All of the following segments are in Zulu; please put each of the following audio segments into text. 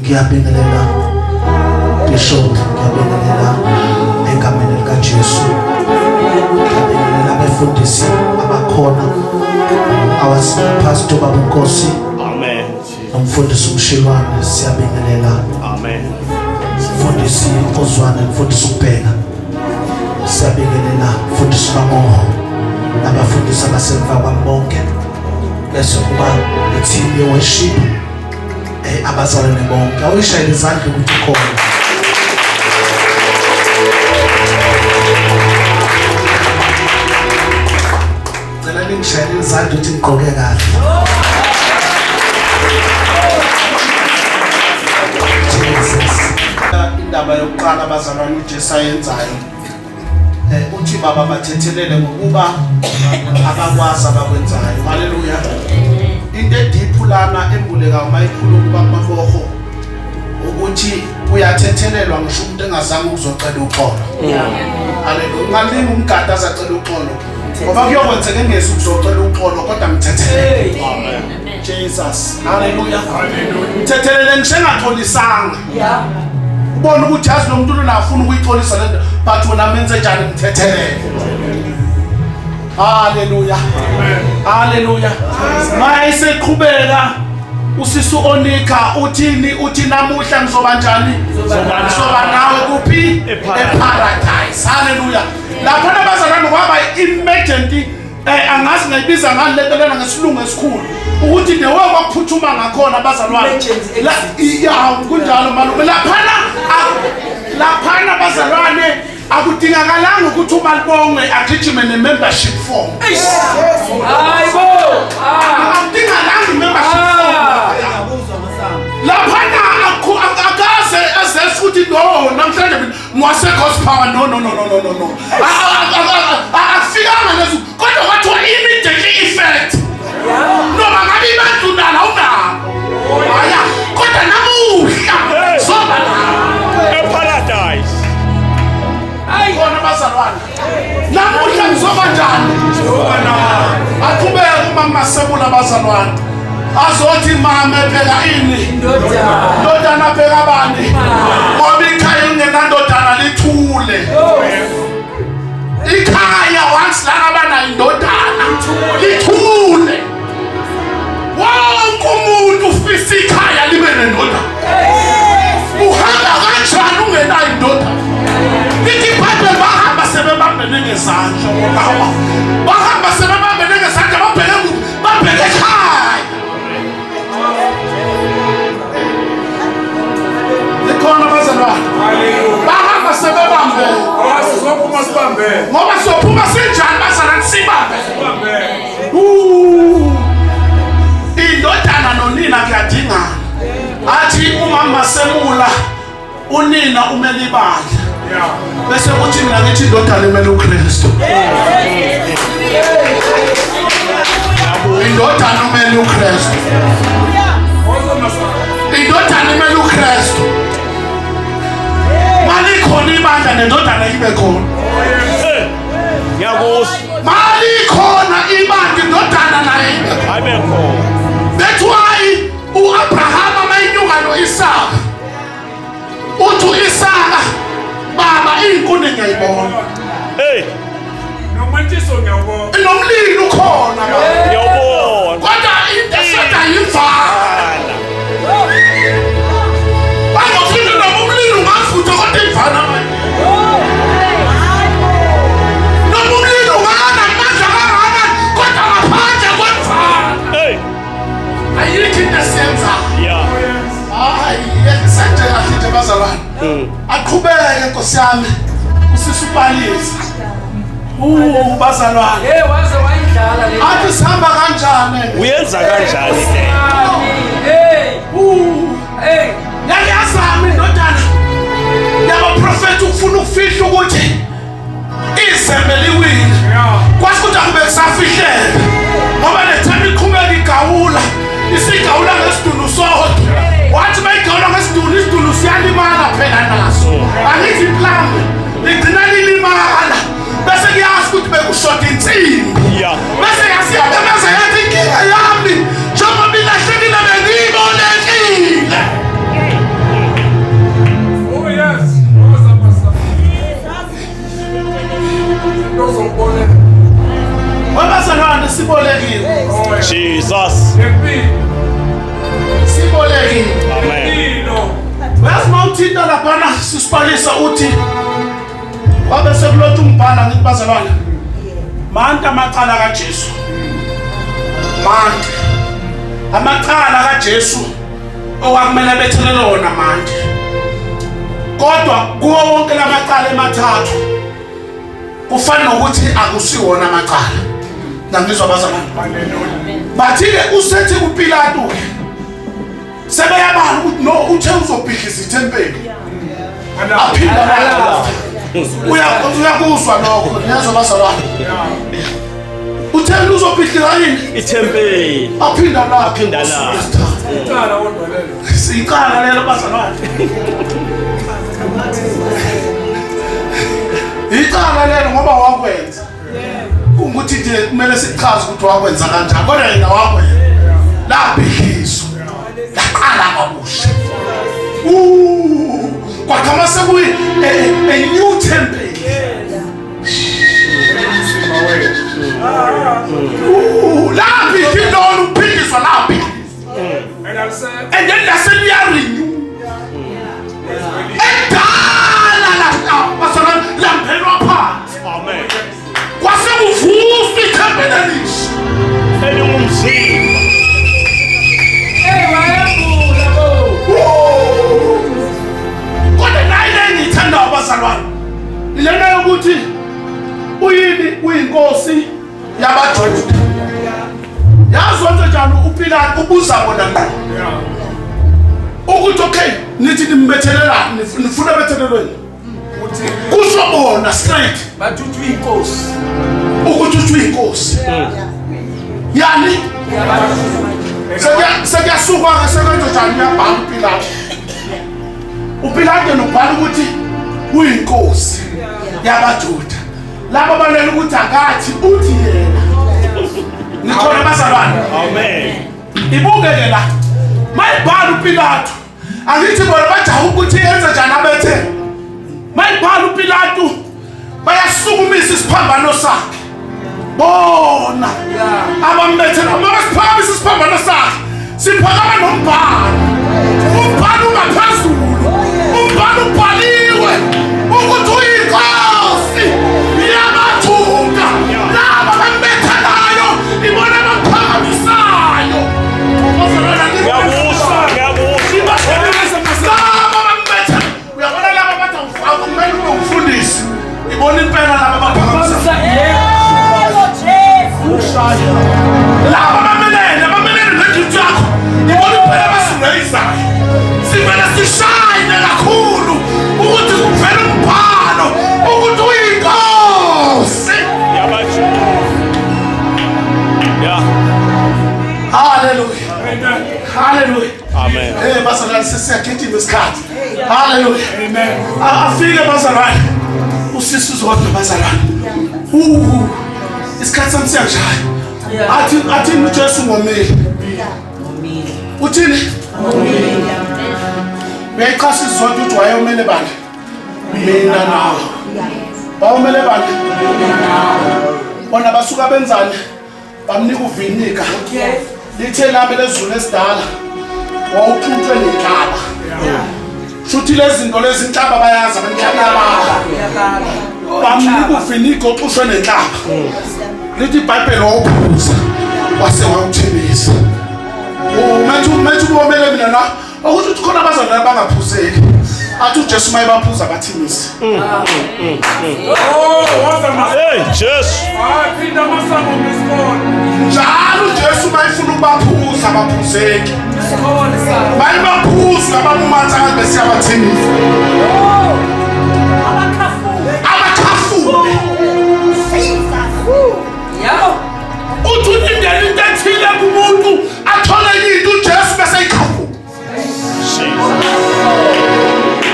Ngiyabingelela Bishop, ngiyabingelela egameni likaJesu. Ngiyabingelela abefundisi abakhona. Our senior pastor Baba Nkosi. Amen. Umfundisi uMshilwane siyabingelela. Amen. Mfundisi uZwane, mfundisi uBheka. Siyabingelela mfundisi Mamoho nabafundisi abasemva kwami bonke. Bese kuba ne-team ye-worship abazalwane bonke. Awuyishayele izandla ukuthi ukhona. Cela ningishayele izandla ukuthi ngigqoke kahle. Jesus. Indaba yokuqala abazalwane uJesu ayenzayo uthi baba bathethelele ngokuba abakwazi abakwenzayo. Haleluya. Into ediphu lana embuleka uma ikhuluma ubaba Maboho ukuthi uyathethelelwa ngisho umuntu engazange ukuzocela uxolo. Haleluya. Ungalinga umgada azacela uxolo. Ngoba kuyokwenzeka engezi ukuzocela uxolo kodwa ngithethelele. Amen. Jesus. Haleluya. Ngithethelele ngisho engaxolisanga. Yeah. Ubona ukuthi yazi lo muntu lona afuna ukuyixolisa lento but wena menze njani ngithethelele. Haleluya. Haleluya. Mayiseqhubeka usisu Onika uthini uthi namuhla ngizoba njani? Ngizoba nawe kuphi? Eparadise. Eparadise. Haleluya. Lapho nabazalwane kwaba emergency angazi ngayibiza ngani lento lena ngesilungu esikhulu ukuthi the way kwakuphuthuma ngakhona abazalwane. Emergency Ya kunjalo malume. Laphana laphana bazalwane akudingakalanga ukuthi uMalibongwe agijime ne-membership form. Hayibo. Akudingakalanga i-membership form. Laphana akaze azese ukuthi no namhlanje mina ngwase God's power no no no no no no no. Akufikanga lezo kodwa kwathiwa immediately effect. Noma ngabe ibandla unalo awunalo. Haya kodwa namuhla zoba nawe. Eparadise. Khona bazalwane. Namuhla ngizoba njani? Zoba nawe. Aqhubeke uma ngingasebula bazalwane. Azothi mame bheka ini? Indodana. Ndodana bheka bani? Ngoba ikhaya elingenandodana lithule. Ikhaya once langaba nayo indodana lithule. Wonke umuntu ufisa ikhaya libe nendodana. Uhamba kanjani ungenayo indodana? Lithi iBhayibheli bahamba sebebambene ngezandla. Baba. Bahamba sebebambene ngezandla babheke kuphi? Babheke ekhaya. Likhona bazalwane. Bahamba sebebambene. Sizophuma sibambene. Ngoba siyophuma sinjani bazalwane sibambe. Sibambene. Indodana nonina kuyadingana. Athi umama semula unina umele ibandla. Yeah. Bese kuthi mina ngithi indodana imele uKristu. Indodana umele uKristu. Indodana imele uKristu. Malikhona ibandla nendodana ibe khona. Ngiyakuzwa. Malikhona ibandla indodana naye ibe khona. Ayibe khona. That's why uAbrahama mayinyuka noIsaka. Uthi uIsaka baba inkuni ngiyayibona. Hey, Nomantshiso ngiyawubona. Nomlilo ukhona baba. ngiyawubona. Kodwa into eshoda yimvana. Bangofuna noma umlilo ungavutha kodwa imvana manje. Noma umlilo unganamandla kangakanani kodwa ngaphandle kwemvana. Hey, Ayikho into esiyenzayo. yeah. Hayi, yehlisa nje kahle nje bazalwane. Aqhubeke Nkosi yami. Usisupalisa. Bazalwane. Hey waze wayidlala le. Athi sihamba kanjani? Uyenza kanjani le? Hey. Hey. Yayazama indodana. Yabaprofeti ukufuna ukufihla ukuthi izembe liwile. Kwasho ukuthi akube kusafihleka. Ngoba le themba iqhubeka igawula. Isigawula ngesidunu sodwa. Wathi mayigawula ngesidunu isidunu siyalimala phela naso. Angithi iplambi ligcina lilimala. Bese kuyazi ukuthi bekushoda insimbi. Yeah. Bese yasiyamemeza yathi inkinga yami njengoba ilahlekile bengiyibolekile. Sisibalisa uthi wabe sekulotha umbhala ngithi bazalwane manta amacala kaJesu, manta amacala kaJesu okwakumele bethelelwe wona manje, kodwa kuwo wonke lamacala emathathu kufana nokuthi akusiwona amacala. Nangizwa bazalwane? Bathi-ke usethi kuPilatu-ke sebeyabala ukuthi no uthe uzobhidliza ithempeli aphinda uyakuzwa lokho, niyazwa bazalwane? Uthe uzobhidliza yini ithempeli aphinda la aphinda la. Icala kodwa lelo. Sicala lelo bazalwane, icala lelo ngoba wakwenza. Kungukuthi nje kumele sichaze ukuthi wakwenza kanjani, kodwa yena wakwenza, labhidlizwa laqala kabusha kwaqhama sekuyi a new temple. Laphi lona ukuphindiswa laphi? And I'll say And then laseliyarenew edala la lambelwa phansi. Amen. Kwase kuvuswa ithempeli elisha elingumzimba. Hey, wayembula bo. Kodwa nayi le engiyithandayo bazalwane, ilena yokuthi uyini? Uyinkosi yabaJuda. Yazi wenze njani uPilatu? Ubuza bona ngqo ukuthi okay, nithi nimbethelela, nifuna bethelelweni? Kusho bona straight. Bathi uthi uyinkosi. Ukuthi uthi uyinkosi yani. Sekuyasukwa-ke, sekwenze njani? Uyabhala uPilatu, uPilatu nobhala ukuthi uyinkosi yabaJuda. Laba balela ukuthi akathi, uthi yena. Nikhona bazalwane? Amen. Ibuke-ke la mayibhala uPilatu, angithi bona bajaha ukuthi yenze njani abethe. Mayibhala uPilatu, bayasukumisa isiphambano sakhe bona abambethela. Uma basiphakamisa isiphambano sakhe, siphakama nombhalo. Umbhalo ungaphezulu, umbhalo ubhaliwe ukuthi uyinkosi yabaJuda. Laba bambethelayo ibona abaphakamisayo. Ngiyakuzwa, ngiyakuzwa. Laba bambethela, uyabona laba bathi akumele ube umfundisi, ibona impela laba baphakamisa. Yebo, Jesu. Laba bamelene negift yakho, ibona impela basireyizayo. Sivele sishayine kakhulu ukuthi kuvele umbhalo ukuthi uyinkosi yabaJuda, ya. Haleluya, haleluya. Amen. Eh bazalwane, sesiyagijima isikhathi. Haleluya. Afike bazalwane usisi uzodwa bazalwane. Isikhathi sami siyashaya. Athi uJesu ngomile. Uthini? Uyayichasa izodwa ukuthi wayomele bani? Mina nawe. Wawumele bani? Bona basuka benzani? Bamnika uviniga. Lithe lami lezulu esidala wawuxutshwe nenhlaba. Shuthi lezi zinto lezi, inhlaba bayazi abantu, inhlaba. Bamnika uviniga oxushwe nenhlaba. Lithi iBhayibheli wawuphuza wase wawuthembisa. Umethi ubomele mina na ukuthi uthi khona abazalwane abangaphuzeki. Athi uJesu maye baphuza bathimisi. Oh, woza ma. Hey, Jesu. Hayi, phinda amasango ngesikole. Njalo uJesu mayifuna ukubaphuza baphuzeki. Isikole sabo. Bayibaphuza abamumatha bese yabathimisa. Abakhafule. Yabo. Uthi ulindele into ethile kumuntu, athole into uJesu bese ikhafula. Jesus.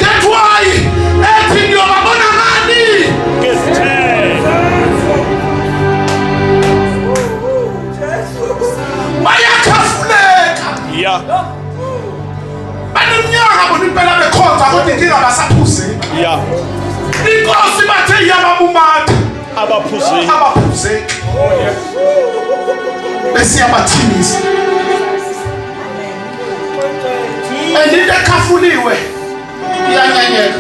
That's why ethi niyobabona ngani? Ngezithelo. Bayakhafuleka. Baneminyaka bona impela bekhonza, kodwa inkinga basaphuzeki. Inkosi bathe iyabamumatha. Abaphuzeki. Abaphuzeki bese yabathimisa. And into ekhafuliwe Iyanyanyeka.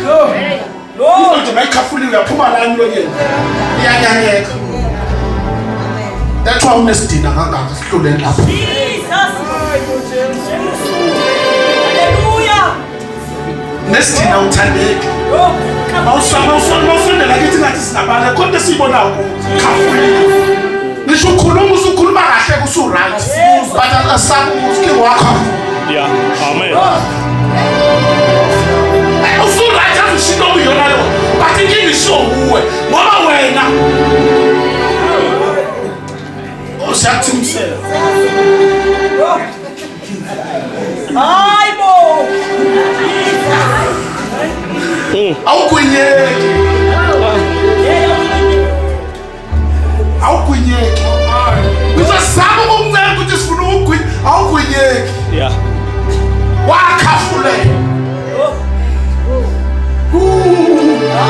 Into nje mayikhafuliwe yaphuma la emlonyeni. Iyanyanyeka. That's why unesidina kangaka sihluleni lapho. Jesus. Hallelujah. Nesidina uthandeki. Mawusondela kithi ngathi singabala khona esiyibonayo khafuliwe. Ngisho ukhuluma usukhuluma kahle kusu-right. But asakuski wakho. Yeah. Amen. Usu-right azushinto okuyiyona yona. But inkinga ishiwo wuwe ngoba wena usiyakuthimisela. Hayi bo. Awugwinyeki. Awugwinyeki. Ngizozama ukuncenga ukuthi sifuna ukugwinya, awugwinyeki. Yeah. Wakhafulela.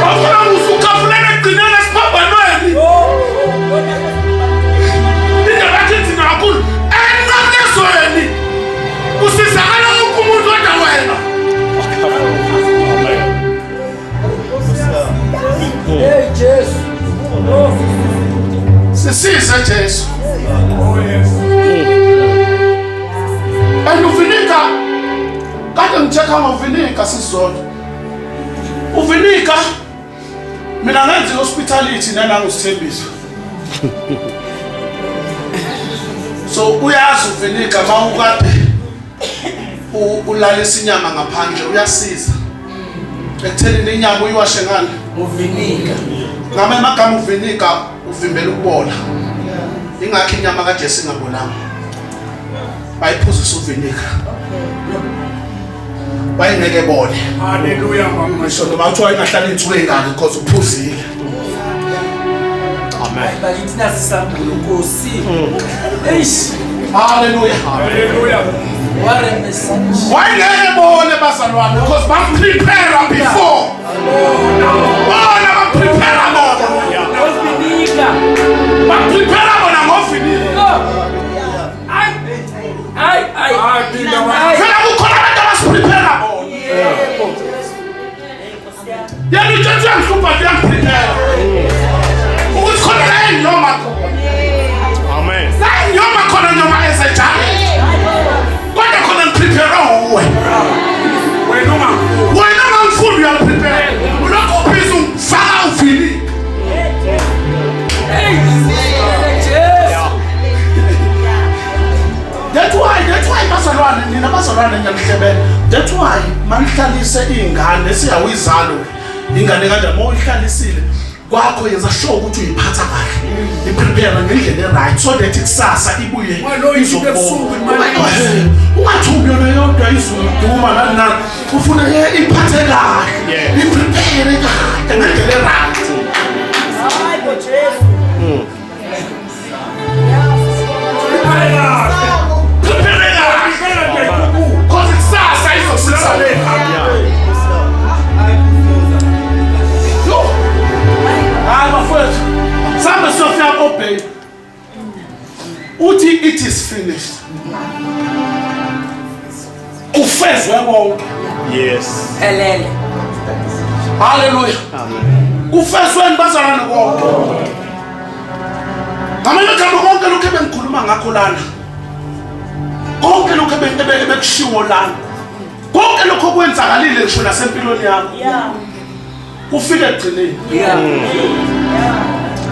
Awufuna usukhafulela ekugcineni esiphambanweni. Indaba yakhe inzima kakhulu. Enqamlezweni kusizakala wonke umuntu kodwa wena. Amen. Hey Jesu. Sisize Jesu. Oh yes. And uvinika kade ngi-check-a ngovinika sisizodwa. Uvinika mina ngenza i-hospitality nanangusithembiso. So uyazi uvinika mawukade ulalisa inyama ngaphandle uyasiza. Ekuthenini inyama uyiwashe ngani? Uvinika. Ngamanye amagama uvinika uvimbela ukubola. Ingakho inyama kaJesu ingabolanga. Bayiphuzisa uvinika. Wayengeke bole. Hallelujah mama. Ngisho noma kuthiwa ingahlala iy'nsuku ey'ngaki because uphuzile. Amen. Bakithi nasi sambulo Nkosi. Eish. Hallelujah. Hallelujah. What a message. Wayengeke bole bazalwane because bam-prepare before. Bona bam-prepare bona. Uvinika. Bam-prepare bona ngovinika. Ay. Ay ay. Hayi phinda Ay. Phela kukhona abantu abasi-prepare bona. Yebo. Yena ujesu uyangihlupha nje uyangi-prepare. Ukuthi khona la engiyoma khona. Amen. La engiyoma khona nyoma ezejale. Kodwa khona ngi-prepare uwe. Wena ungafuni. Wena ongangifuni uyangi-prepare. Ulokhu ubhizi ungifaka uvinika. Hey. Jesu. That's why bazalwane nina bazalwane ngiyanihlebela. That's why manihlalise iy'ngane siyawuyizalo ingane kanjani uma uyihlalisile kwakho yenza sure ukuthi uyiphatha kahle i-prepare ngendlela e-right so that kusasa ibuye Walo izobonga. ebusuku imali. Ungathuki yona yodwa izulu duma nani nani ufuna iphathe kahle i-prepare kahle ngendlela e-right. Hayi bo Jesu. Prepare kahle. Prepare kahle Prepare nje ikuku. cause kusasa izokusiza. Yo. Hayi bafowethu, sambe siyofika obey. Uthi it is finished. Kufezwe konke. Yes. Phelele. Haleluya. Kufezweni bazalwane konke. Ngamanye amagama konke lokhu ebengikhuluma ngakho lana. Konke lokhu ebekushiwo lana. Konke lokho okwenzakalile ngisho nasempilweni yakho. Kufike ekugcineni.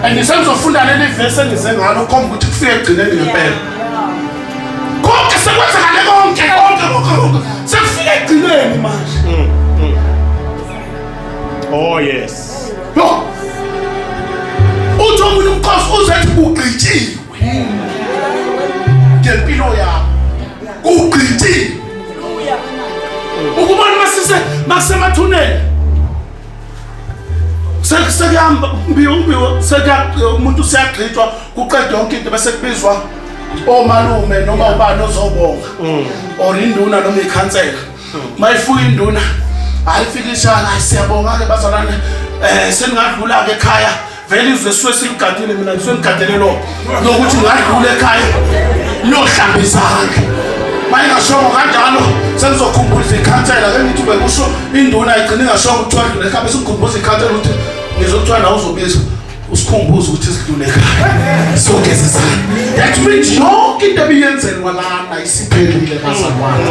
And sengizofunda leli verse engize ngalo khomba ukuthi kufike ekugcineni ngempela. Konke sekwenzakale konke konke konke konke. Sekufike ekugcineni manje. Oh yes. Yo. Uthi omunye umkhosi uzethi kugqitshiwe. Ngempilo yakho. Kugqitshiwe. Ukubona masise masemathuneni. Sekuyahamba mbiwa mbiwa sekuya umuntu useyagqitshwa kuqedwe yonke into bese kubizwa omalume noma ubani ozobonga or induna noma ikhansela. Mayifuka induna hayi ifika ishana hayi siyabonga ke bazalwane seningadlula ke ekhaya vele izwe suke siligadile mina ngisuke ngigadele lo lokuthi ngadlula ekhaya niyohlamba izandla mayingashongo kanjalo. Sengizokhumbuza ikhansela ke ngithi bekusho induna igcine ingasho kuthiwa dlule ekhaya bese ngikhumbuza ikhansela ukuthi ngizokuthiwa nawe uzobizwa usikhumbuze ukuthi sidlule ekhaya sogezisana. That means yonke into ebiyenzelwa lana isiphelile bazalwane.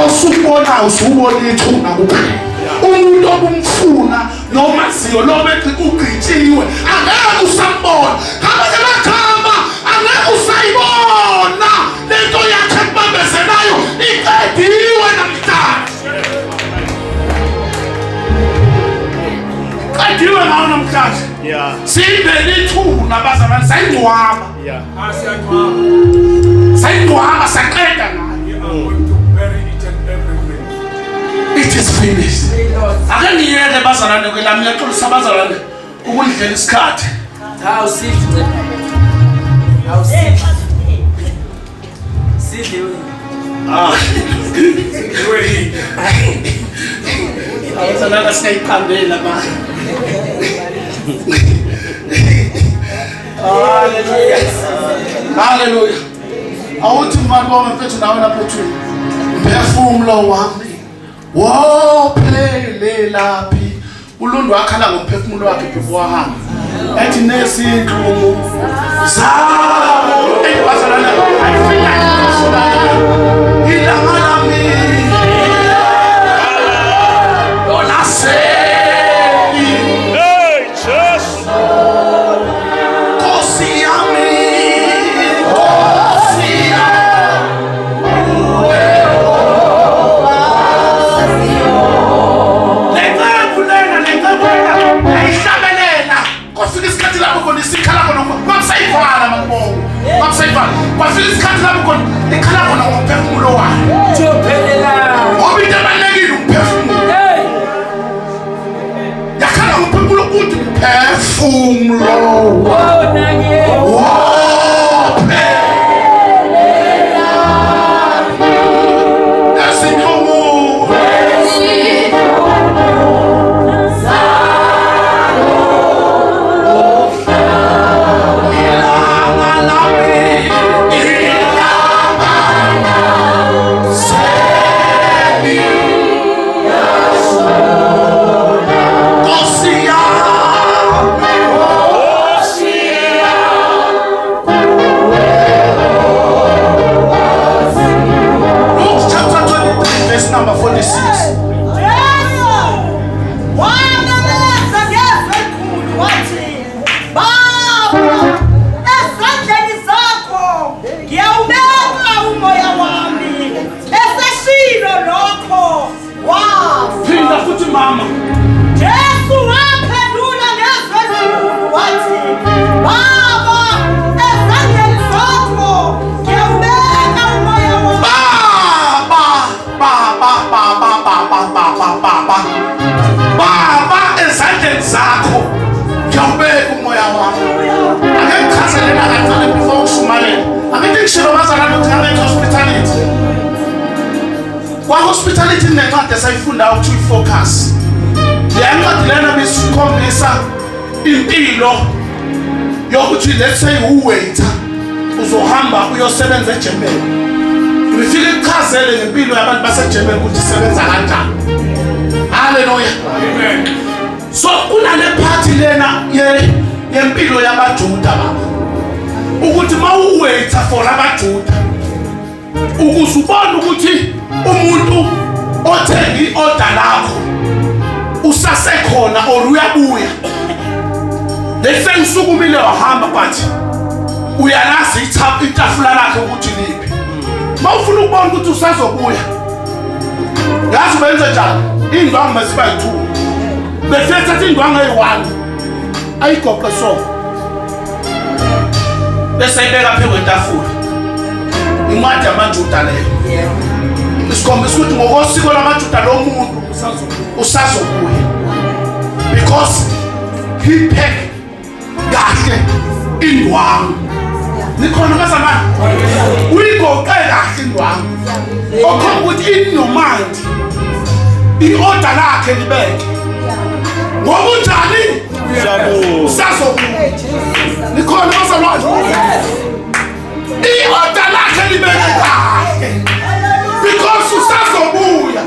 Osubona usubona ithuna kuphela. Umuntu obumfuna nomaziyo lo bethi ugqitshiwe angeke usambona. Ngamanye amagama angeke usayibona lento yakhe ekubambezelayo iqediwe namhlanje. Qediwe ngawo namhlanje. Yeah. Sibele ithuna bazalwane sayingcwaba. Yeah. Asiyangcwaba. Sayingcwaba saqeda ngayo. We are going to bury each and everything. It is finished. Ake ngiyeke bazalwane ke lami ngiyaxolisa bazalwane ukundlela isikhathi. Cha usidli ncema. Awusidli. Sidli wena. Ah. Iwe yini? Abazalwane singayiqambeli manje. Hallelujah. Hallelujah. Awuthi mabonge mfethu nawe lapho ethweni. Mphefumulo wami wophelelaphi. Ulundu wakhala ngomphefumulo wakhe before wahamba. Ethi nesinhlungu zabo. Hey bazalwane, I feel like ilanga lami. Olaseli. Hey, Jesus. Nkosi yami, Nkosi yami, Le nceku lena, le nceku lena, yayihlabelela. Kwafika isikhathi lapho khona isikhala khona kwakusayivala makubonga. Kwakusayivala. Kwafika isikhathi lapho khona ikhala khona ngomphefumulo wayo. Jophelela. Ngoba into ebalulekile umphefumulo. Hey. Yakhala ngomphefumulo ukuthi mphefumulo Oh nange. wophe. Esinhlungu. Ilanga lami, ilanga seli. Nkosi yami, Nkosi Luke chapter 23 verse number 46. Jesu wamemeza ngezwi elikhulu wathi, Baba, ezandleni zakho ngiyawubeka umoya wami. Eseshilo lokho wafa. Phinda futhi mama. Jesu waphendula ngezwi elikhulu wathi, Baba, ezandleni zakho ngiyawubeka umoya wami. Baba, baba, baba, baba, baba, baba. Baba ezandleni zakho ngiyawubeka umoya wami. Ake ngichazelela kancane before ngishumayele. Ake ngishilo bazalwane ukuthi ngabe hospitality. Kwa hospitality nencwadi esayifundayo ukuthi focus. Le ncwadi lena bisikhombisa impilo yokuthi let's say uwaiter uzohamba uyosebenza eGermany. Ngifike ichazele ngempilo yabantu baseGermany ukuthi isebenza kanjani. Hallelujah. Amen. So kunale party lena ye yempilo yabaJuda baba. Ukuthi mawuwaiter for abaJuda ukuze ubone ukuthi umuntu othenga iorder lakho usasekhona or uyabuya. Let's say usukumile wahamba but uyalazi itafula lakhe ukuthi liphi. Mawufuna ukubona ukuthi usazobuya yazi benze njani indwangu masiba yi-2 befike thatha indwangu eyi-1 ayigoqe so bese ayibeka phezu kwetafula. Incwadi yamaJuda leyo isikhombisa ukuthi ngokosiko lamaJuda lo muntu usazobuya because he pack kahle indwangu. Nikhona bazalwane? Uyigoqe kahle indwangu okhomba ukuthi in your mind i-order lakhe libeke ngokunjani usazobuya. Nikhona bazalwane? I-order lakhe libeke kahle. Because usazobuya.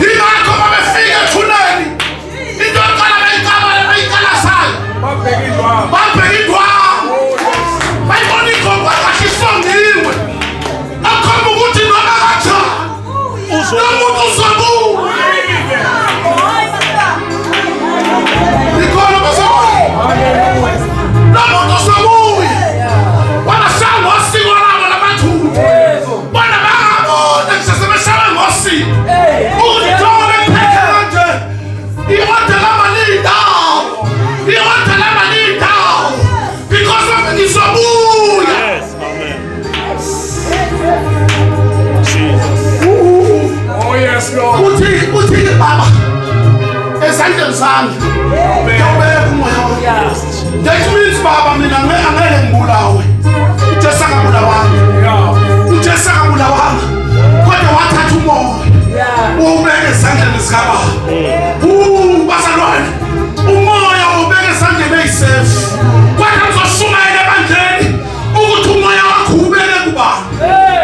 Yingakho babefika ethuneni. Into yokuqala bayicabala bayikalasayo. Babheka indwangu. Babheka indwangu. Bayibona igogo kahle isongiwe. Akhomba ukuthi noma kanjani lo muntu uzobuya. Ikhona bazobuya. Lo muntu uzobuya. Wabashaya ngosiko labo lamathuna. Bona bangabona ngisho sebeshaya ngosiko. Ukuthi njengoba bephethe kanje i-order lama liyindawo. I-order lama liyindawo. Because of ngizobuya. Yes, amen. Jesus. Oh yes, Lord. Uthi uthi baba ezandleni zami ngiyawubeka umoya wami. That means baba mina angeke ngibulawe. uJesu akabulawanga. uJesu akabulawanga. Kodwa wathatha umoya. Uwubeka ezandleni zikababa. Bazalwane. Umoya uwubeka ezandleni ezisafe. Kodwa ngizoshumayela ebandleni ukuthi umoya wakho ubeke kubani.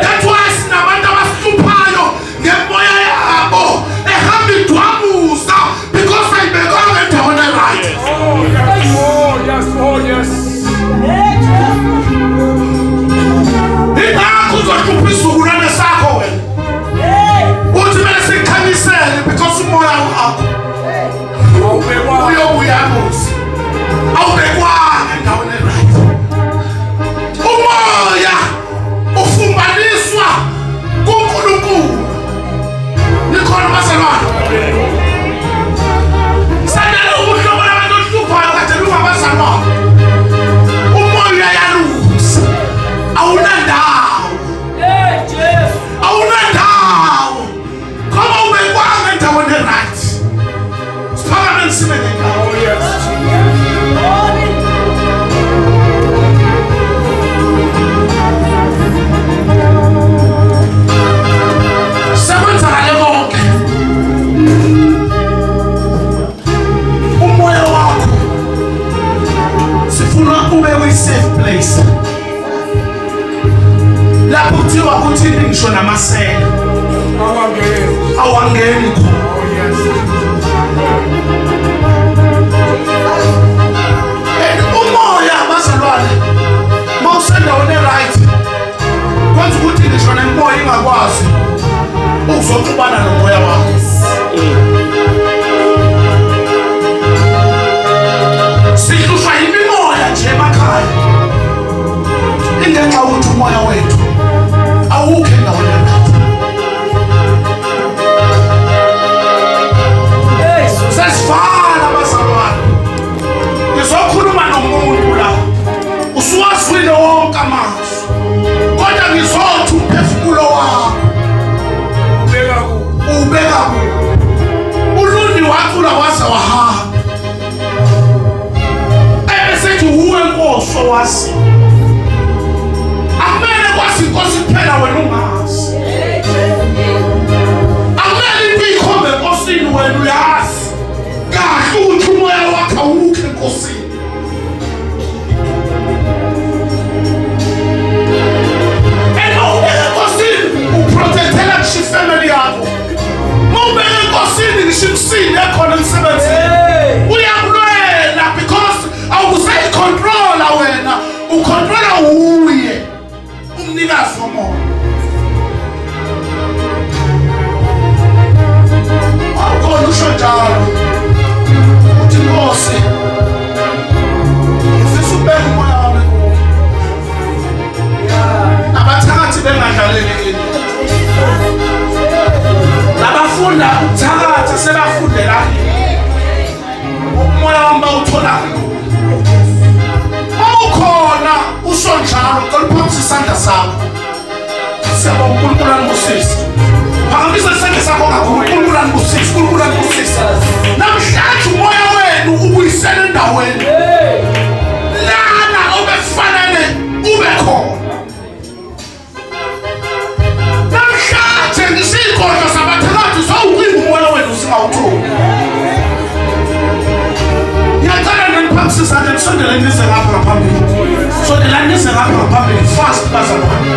That's why sinabantu abasihluphayo ngemoya yabo ehamba idwabuza because ayibekanga endaweni right. Oh yes. Oh yes. Oh yes. Ingakho uzohlupha isizukulwane sakho wena. Uthi kumele sikhanyisele because umoya wakho Awubekwa. uyobuya muzi. Awubekwanga endaweni right. Umoya ufumbaniswa kuNkulunkulu. Nikhona bazalwane? Sandela uhlobo labantu oluhluphayo kade lungabazalwane. Umoya uyayalusa. Awunandawo. Hey Jesu. Awunandawo. Ngoba ubekwanga endaweni right. Siphakame sime ngendawo. Oh yes. Sekwenzakale konke. Umoya wakho sifuna ube kwi-safe place. Lapho kuthiwa kuthini ngisho namasela Awangeni. awangeni khona. Oh yes. And umoya bazalwane mawusendaweni right kwenza ukuthi ngisho nemimoya ingakwazi ukuzoxubana nomoya wakho. Sihlushwa yimimoya nje emakhaya ingenxa yokuthi umoya wethu awukho endaweni right. Hey. Sesivala bazalwane. Ngizokhuluma nomuntu la. Usuwazwile wonke amazwi. Kodwa ngizothi umphefumulo wakho Ubeka ku. ubeka kuphi. Ulundi wacula waze wahamba. Ebesethi uwe Nkosi owazi. Akumele kwazi inkosi kuphela wena ungazi. Akumele into ikhombe enkosini wena uyazi. Kahle ukuthi umoya wakho awukho enkosini. And mawubeka enkosini uprotectela ngisho ifamily yakho. Mawubeka enkosini ngisho imsini ekhona emsebenzini. Hey. Uyakulwela because awusayicontrola wena, ucontrola uye umnikazi womoya. Awukhona usho njalo. Uthi Nkosi ngifisa ukubeka umoya wami kuwe. Abathakathi bengadlaleli kimi. Labafunda ukuthakatha sebafundela kimi. Umoya wami bawuthola kalula. Mawukhona usho njalo, cela uphakamise isandla sakho. Siyabonga uNkulunkulu anibusise. Phakamisa isandla sakho kakhulu. uNkulunkulu anibusise, uNkulunkulu anibusise. Namhlanje umoya wenu ubuyisele endaweni. Lana obekufanele ube khona. Namhlanje ngisiyinkodlo sabathakathi sawuwinga umoya wenu singawutholi. Ngiyacela naniphakamise isandla nisondeleni nize ngapha ngaphambili. Sondelani nize ngapha ngaphambili fast bazalwane.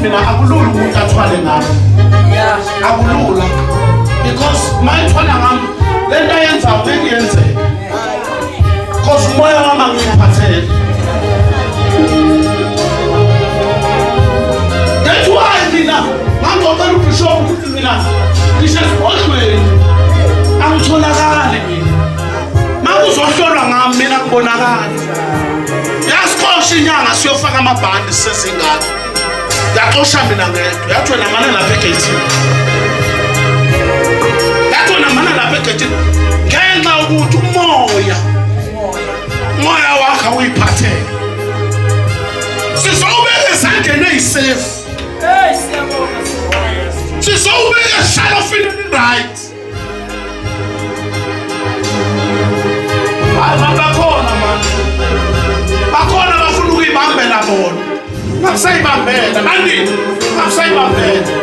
Ngithi mina akulula umuntu athwale ngami. Akulula. Because mayithwala ngami le nto ayenzayo ngeke yenzeke. Because umoya wami angiyiphathele. That's why mina ngangicela ubishop ukuthi mina ngisho esigodlweni angitholakali mina. Makuzohlolwa ngami mina kubonakala. Yasiqosha inyanga siyofaka amabhandi sesingane. Yaxosha mina ngedwa. Yathi wena mana lapha egeyithini. Yathi wena mana lapha egeyithini. Ngenxa yokuthi umoya umoya wakho awuyiphathele. Sizowubeka ezandleni ezisafe. Hey, siyabonga. Sizowubeka eshalofini right. Hayi abantu bakhona manje. Bakhona bafuna ukuyibambela bona. Bakusayibambela. Bandini, bakusayibambela.